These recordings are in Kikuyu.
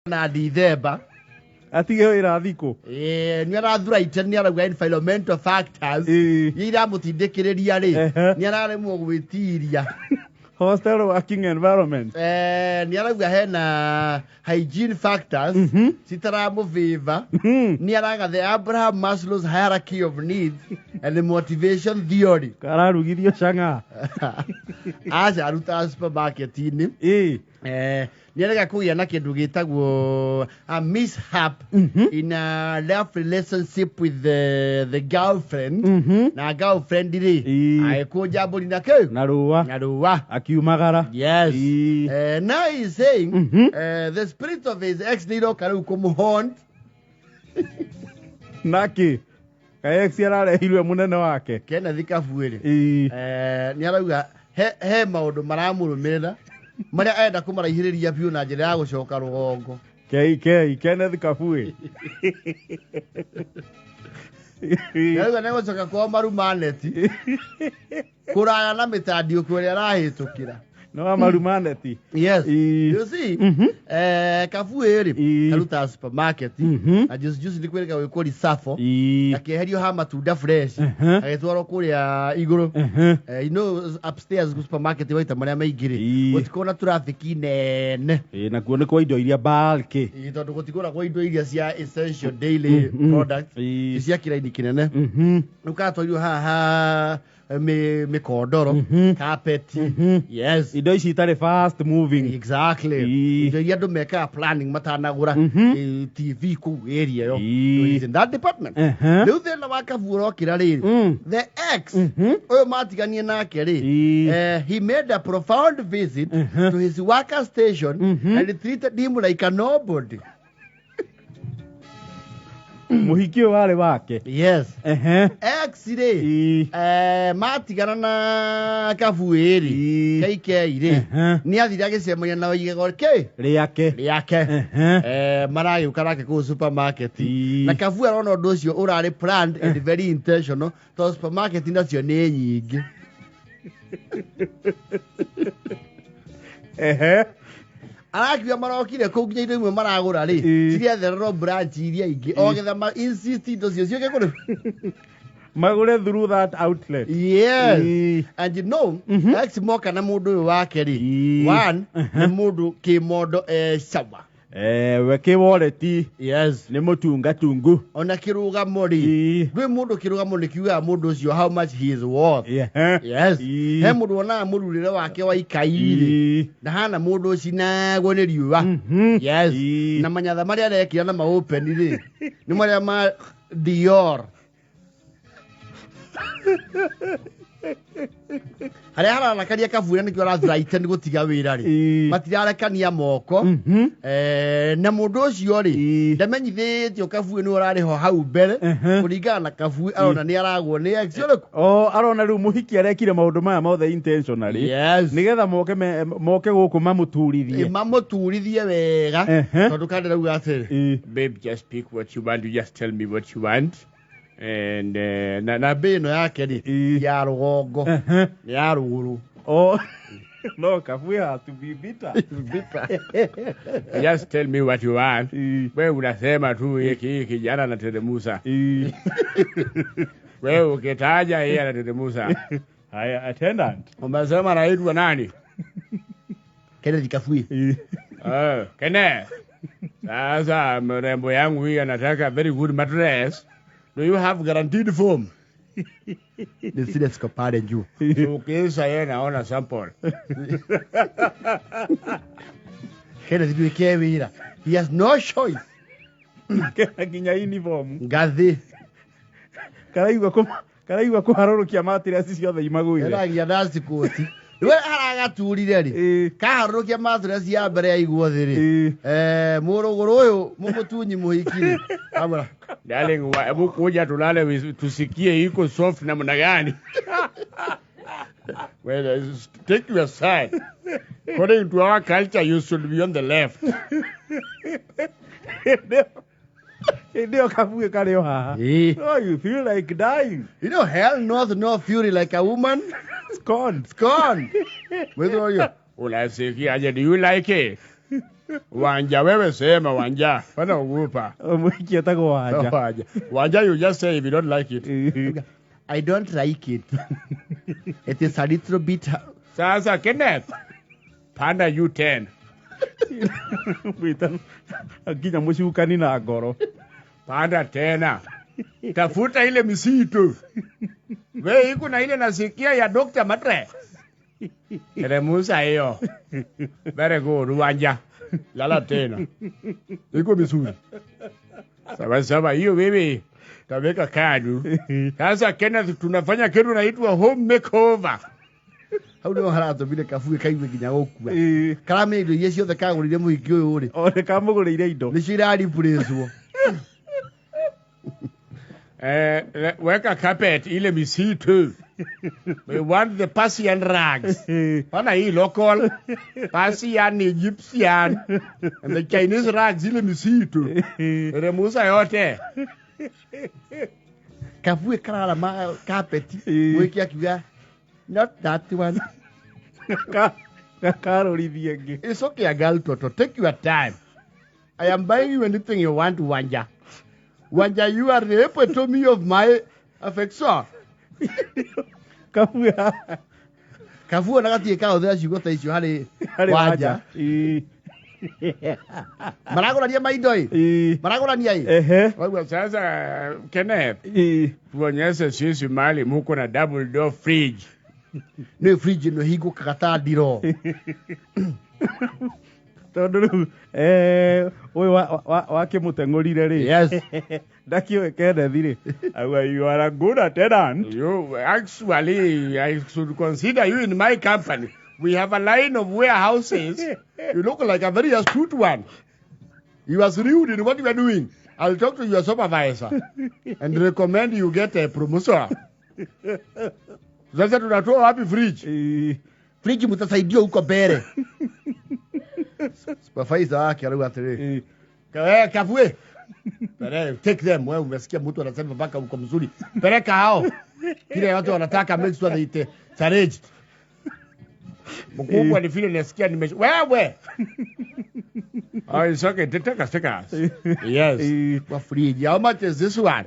Na Dithemba. Atige wĩra thikũ. Nĩ arathura ite, nĩ arauga environmental factors iria iramũtindĩkĩrĩria rĩ, nĩ araremwo gwĩtiria. Hostel working environment. Nĩ arauga hena hygiene factors citaramũbĩva. Nĩ araga the Abraham Maslow's hierarchy of needs and the motivation theory. Kararugithio cang'a. Aca, arutaga supermarket-inĩ. Nĩ arega kũgĩa na kĩndũ gĩtagwo a mishap in a love relationship with the girlfriend, na girlfriend rĩ, agĩkũnja mbũri na kĩ? Na rũa. Na rũa. Akiumagara. Yes. Now he's saying the spirit of his ex nĩ iroka rĩu kũmũhaunt. Naki kaĩ ex ararehirwe mũnene wake? Kenneth Kabuĩrĩ. Nĩ arauga he maũndũ maramũrũmĩrĩra marĩa arenda kũmaraihĩrĩria biũ na njĩra ya gũcoka rũgongo. KK Kenneth Kabue. Nĩ arauga nĩ gũcoka kwao marumaneti kũraya na mĩtandiũko ĩrĩa arahĩtũkĩra. No wa marumaneti. Yes. You see, Kabuĩ rĩ, karutaga supermarket, na juice juice nĩ kwĩrĩga gwĩkwo risafo, akĩeherio ha matunda fresh, agĩtwarwo kũrĩa igũrũ. You know, upstairs supermarket waita marĩa maingĩ rĩ, gũtikorwo na traffic nene. Ĩĩ, nakuo nĩ kwa indo iria bulk. Ĩĩ, tondũ gũtigũragwo indo iria cia essential daily products cia kĩraini kĩnene. Rĩu katwarirwo haha mĩkondoro, carpet, yes. Indo ici itarĩ fast moving. Exactly. Indo iria andũ mekaga planning matanagũra, TV kũu area ĩyo. So he's in that department. Rĩu thĩna wa Kabu ũrokĩra rĩrĩ, the ex ũyũ matiganie nake rĩ, he made a profound visit to his worker station and treated him like a nobody. Mũhiki ũyũ warĩ wake. Yes. Ex rĩ, matigana na Kabuĩ rĩ, KK rĩ, nĩ athire agĩcemania na igego kĩ? Rĩake. Rĩake. Maragĩũka nake kũu supermarket, na Kabuĩ arona ũndũ ũcio ũrarĩ planned and very intentional, tondũ supermarket nacio nĩ nyingĩ. Arakiuga marokire kũu nginya indo imwe maragũra rĩ, cirethererwo branch iria ingĩ o getha ma insist indo cio ciũke kũrĩ magũre through that outlet. Yes. And you know, ex moka na mũndũ ũyũ wake rĩ, one nĩ mũndũ kĩmondo, sawa. We kĩ wallet. Yes. Nĩ mũtungatungu. Ona kĩrũgamo rĩ, ndwĩ mũndũ kĩrũgamo nĩ kiugaga mũndũ ũcio how much he is worth. Yes. He mũndũ wonaga mũrurĩre wake wa ikai rĩ, ndahana mũndũ ũcinagwo nĩ riũa. Yes. Na manyatha marĩa arekĩra na ma-open rĩ, nĩ marĩa ma Dior. Harĩa hararakaria Kabuĩra nĩkĩo arathuraite nĩ gũtiga wĩra rĩ, matirarekania moko. Na mũndũ ũcio rĩ, ndamenyithĩtio Kabuĩ nĩ ũrarĩ ho hau mbere. Kũringana na Kabuĩ, arona nĩ aragwo nĩ ex ũrĩkũ. O arona rĩu mũhiki arekire maũndũ maya mothe intentionally, nĩgetha moke gũkũ mamũturithie. Mamũturithie wega, tondũ kandi rauga atĩrĩ, "Babe, just pick what you want, you just tell me what you want." And na mbĩ ĩno yake rĩ, ya rũgongo, nĩ ya rũgũrũ. Oh, no, Kabuĩ has to be bitter. "Just tell me what you want." Wewe unasema tu hiki hiki, kijana anateremusa. Wewe ukitaja, yeye anateremusa. Haya, attendant. Umesema anaitwa nani? Kenneth Kabuĩ. Kenneth. Sasa mrembo yangu hii anataka very good mattress. Do you have guaranteed foam? Nĩ zile ziko pale juu. Ukisha yeye naona sample. Kenneth nduĩke wĩra. He has no choice. Kena nginya uniform. Ngathĩ. Karaigua kũharũrũkia mattress ciothe imagũire. Ĩragia dustcoat. We haragaturire rĩ, kaharũrũkia mattress ya mbere yaigwo thĩ rĩ, mũrũgũrũ ũyũ mũmũtunyi mũhiki rĩ, amwĩra, "Darling, hebu kuja tulale tusikie iko soft namna gani." "Well, take your side. According to our culture, you should be on the left." Hĩndĩ ĩyo Kabuĩ karĩ o haha. Oh, you feel like dying. You know, hell knows no fury like a woman scorned. Scorned. Mwĩthĩ ũyũ. Unasikia aje? Do you like it? Wanja, wewe sema Wanja. Pana ogopa. Mũhiki etagwo Wanja. Wanja. Wanja, you just say if you don't like it. I don't like it. It is a little bit. Sasa Kenneth, panda U10. Mwĩta nginya mũcukani na ngoro. Panda tena. Tafuta ile misitu. We iko na ile nasikia ya Dr. Matre. Teremusa hiyo. Very good, Wanja. Lala tena. Iko vizuri. Sawa sawa, hiyo wewe taweka kadu. Sasa Kenneth, tunafanya kitu naitwa home makeover. Hau nĩho haratũmire Kabue kaigue nginya gũkua. Karamenya indo iria ciothe kagũrĩire mũhiki ũyũ rĩ. O nĩ kamũgũrĩire indo. Nĩcio iraribũrĩcwo. Weka carpet ile misitu. We want the Persian rugs. Pana hii local Persian, Egyptian and the Chinese rugs ile misitu. Remusa yote. Kabue karara ma carpet. Mwiki akiuga not that one. Karorithie ĩngĩ. It's okay, girl Toto. Take your time. I am buying you anything you want, Wanja. Wanja, you are the epitome of my affection. Kabue Kabue na gatirĩ kahũthĩra ciugo ta icio harĩ Wanja. Maragũrania maindo ĩ? Maragũrania ĩ? Wewe sasa Kenneth, tuonyeshe sisi mali muko na double door fridge. Nĩ fridge ĩno ĩhingũkaga ta ndiro. Tondũ rĩu ũyũ wakĩmũteng'ũrire rĩ. Yes. Ndakĩũĩ Kenneth rĩ. Auga you are a good attendant. You actually, I should consider you in my company. We have a line of warehouses. You look like a very astute one. You are shrewd in what you are doing. I'll talk to your supervisor and recommend you get a promotion. Sasa tunatoa wapi fridge? Fridge mtasaidiwa huko mbele. Supervisor wake arauga atĩrĩrĩ. Kabue. Take them. Wewe umesikia mtu anasema mpaka uko mzuri. Peleka hao. Kile watu wanataka make sure they challenge. Mkubwa ni vile nasikia nime wewe. Oh, it's okay. Take us, take us. Yes. Kwa fridge. How much is this one?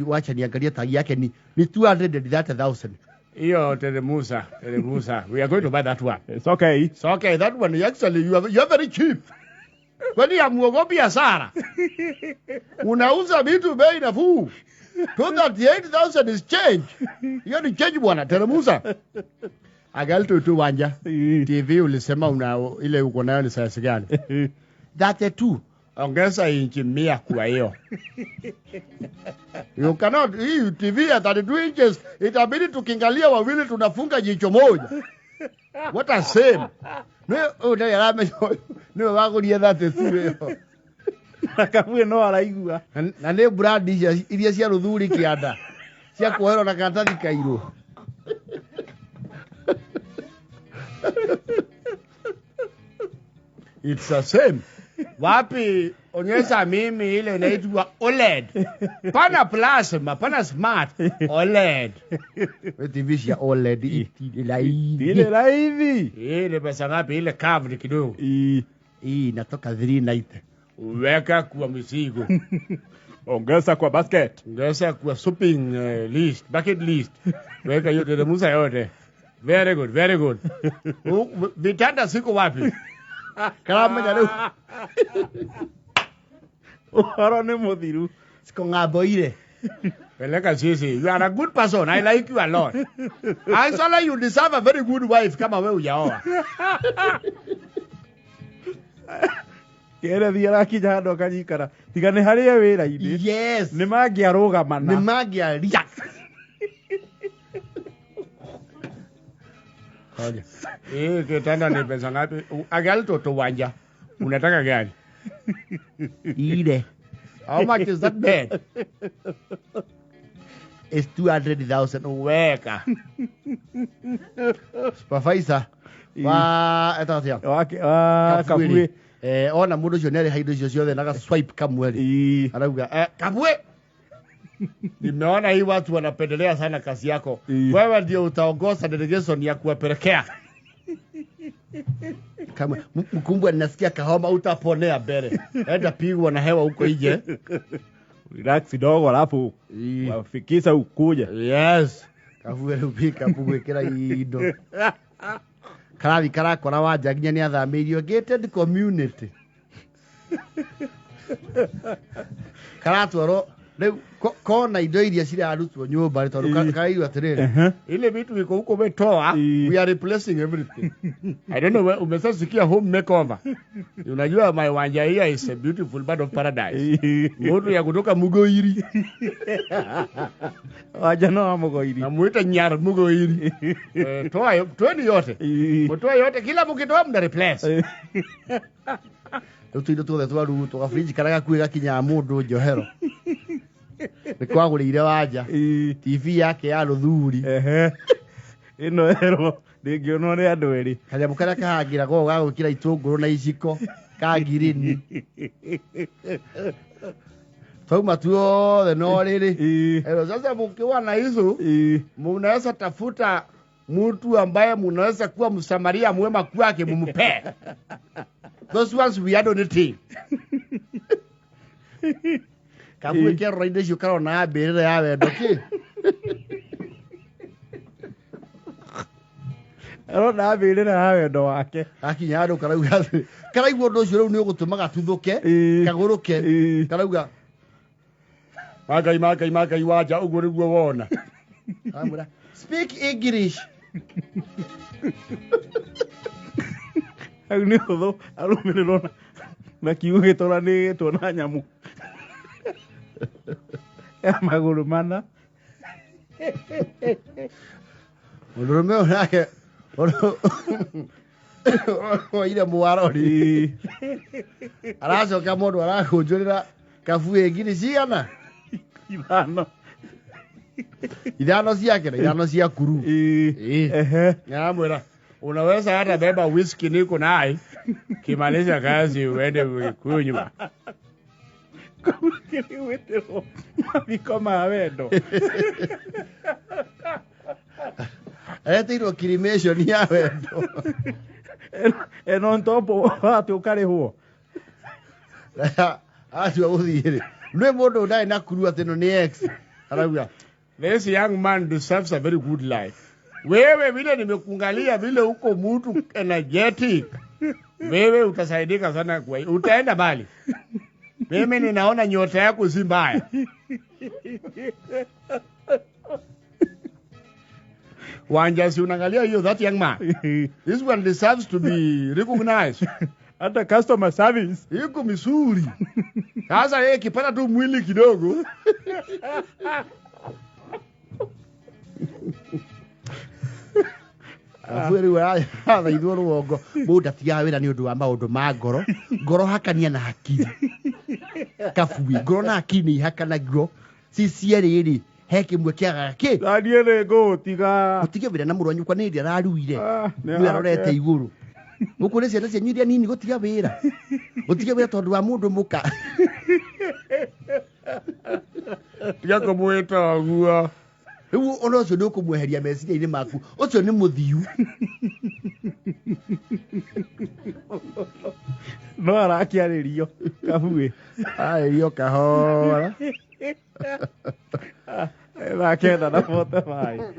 Wacha niangalie tag yake ni 230,000. Hiyo Teremusa, Teremusa. We are going to buy that one. It's okay. It's okay. That one actually you are very cheap. Kwani hamuogopi hasara? Unauza vitu bei nafuu. 238,000 is change. Hiyo ni change bwana, Teremusa. Agalto tu Wanja. TV ulisema una ile uko nayo ni size gani? 32. Ongeza inchi 100 kwa hiyo. You cannot, hii TV ya 32 inches itabidi tukingalia wawili tunafunga jicho moja. What a shame. No wagũria 32 ĩyo. Na Kabue no araigua. Na nĩ brand iria cia rũthuri kĩanda. Cia kuoherwo na karatathi kairũ. It's the same. Wapi onyesha mimi ile inaitwa OLED. Pana plasma, pana smart OLED. TV cia OLED ile laivi. Ile pesa ngapi ile curved kidogo? Hii inatoka 390. Weka kwa mzigo. Ongeza kwa basket. Ongeza kwa shopping list, bucket list. Weka yote Teremusa yote. Very good, very good. Vitanda siko wapi? Karamenya rĩu. Ũhoro nĩ mũthiru. Siko ng'ambo-ire. Peleka sisi. You are a good person. I like you a lot. Actually, you deserve a very good wife kama wewe hujaoa. Kenneth arakinya handũ akanyikara. Tiga nĩ harĩa wĩra-inĩ. Yes. Nĩ mangĩarũgamana. Nĩ mangĩaria. Kitanda ni pesa ngapi? Agalto to Wanja. Unataka gani? Ile. How much is that bed? It's 200,000. Weka. Supervisor. Wa etatia. Wa Kabue. Ona mũndũ ũcio nĩarĩha indo icio ciothe na swipe kamwe rĩ. Arauga, Kabue. Nimeona hii watu wanapendelea sana kazi yako. Wewe ndio utaongoza delegation ya kuwapelekea. Kama mkumbwa ninasikia kahoma utaponea mbele. Enda pigwa na hewa huko nje. Relax kidogo alafu wafikisha ukuja. Yes. Kabue rĩu pickup gwĩkĩra indo. Karathi karakora wanja nginya nĩ athamĩirio gated community. Karatwarwo rĩu kona indo iria cirarutwo nyũmba rĩ tondũ karaigua atĩrĩrĩ ile vitu viko huko umetoa, we are replacing everything. I don't know, umeshasikia home makeover. Unajua my wanja here is a beautiful bird of paradise. Mtu ya kutoka Mugoiri. Wanja no wa Mugoiri. Namuita Nyar Mugoiri. Toa toeni yote. Mtoa yote, kila mkitoa mna replace. Rĩu tũindo tuothe twarutwo gabrinji karĩa gakuĩ gakinyaga mũndũ njohero. Nĩ kwagũrĩire wanja. TV yake ya rũthuri. Ĩno ĩrwo ndĩngĩonwo nĩ andũ erĩ. Kanyamũ karĩa kahangĩragwo ga gwĩkĩra itũngũrũ na iciko ka ngirini. Twauma tuothe no rĩrĩ. Ero sasa mkiwa na hizo mnaweza tafuta mtu ambaye mnaweza kuwa msamaria mwema kwake mumpe. Those ones we are donating. Kabue kero indo icio karona mbĩrĩra ya wendo kĩ? Arona mbĩrĩra ya wendo wake. Akinya handũ karauga atĩ, karaigua ũndũ ũcio rĩu nĩ ũgũtũma gatuthũke, kagũrũke, karauga Magai magai magai wanja ũguo nĩguo wona. Amwĩra, speak English. Hau nĩ ũthũ arũmĩrĩrwo na kiugo gĩtũranĩtwo na nyamũ. Ya magũrũ mana. Mũndũrũme ũyũ nake oire mwarori. Aracoka mũndũ arakũnjũrĩra kabuĩ ngiri cigana? 5. 5 ciake na 5 cia kuru. Nĩaramwĩra unaweza hata beba whisky niko naye, kimaliza kazi uende kunywa. Kĩrĩgwĩtĩrwo mathiko ma wendo. Areteirwo cremation ya wendo. And on top of atĩ ũkarĩhwo. Atua gũthiĩ rĩ, nĩ mũndũ ndarĩ na kuru atĩ no nĩ ex. Arauga this young man deserves a very good life. Wewe vile nimekuangalia vile uko mtu energetic, wewe utasaidika sana kwa utaenda mbali. Mimi ninaona nyota yako si mbaya. Wanja si unaangalia hiyo that young man. This one deserves to be recognized. Hata customer service iko mizuri. Sasa yeye kipata tu mwili kidogo. Abuĩ rĩu arathaithwo rũgongo mũndũ ndatigaga wĩra nĩ ũndũ wa maũndũ ma ngoro. Ngoro hakania na hakiri. Kabuĩ ngoro na hakiri nĩ ihakanagio. Ci cierĩ rĩ he kĩmwe kĩagaga kĩ? Na niĩ nĩ ngũũtiga. Ũtige wĩra na mũrũ wa nyũkwa nĩ hĩndĩ araruire. Nĩwe arorete igũrũ. Gũkũ nĩ ciana cianyu iria nini gũtiga wĩra. Gũtiga wĩra tondũ wa mũndũ mũka. Tiga kũmwĩta ũguo. Rĩu ona ũcio nĩ ũkũmweheria meciria-inĩ maku. Ũcio nĩ mũthiu. No arakĩarĩrio kabuĩ. Arĩrio kahora. Thaa 9:45.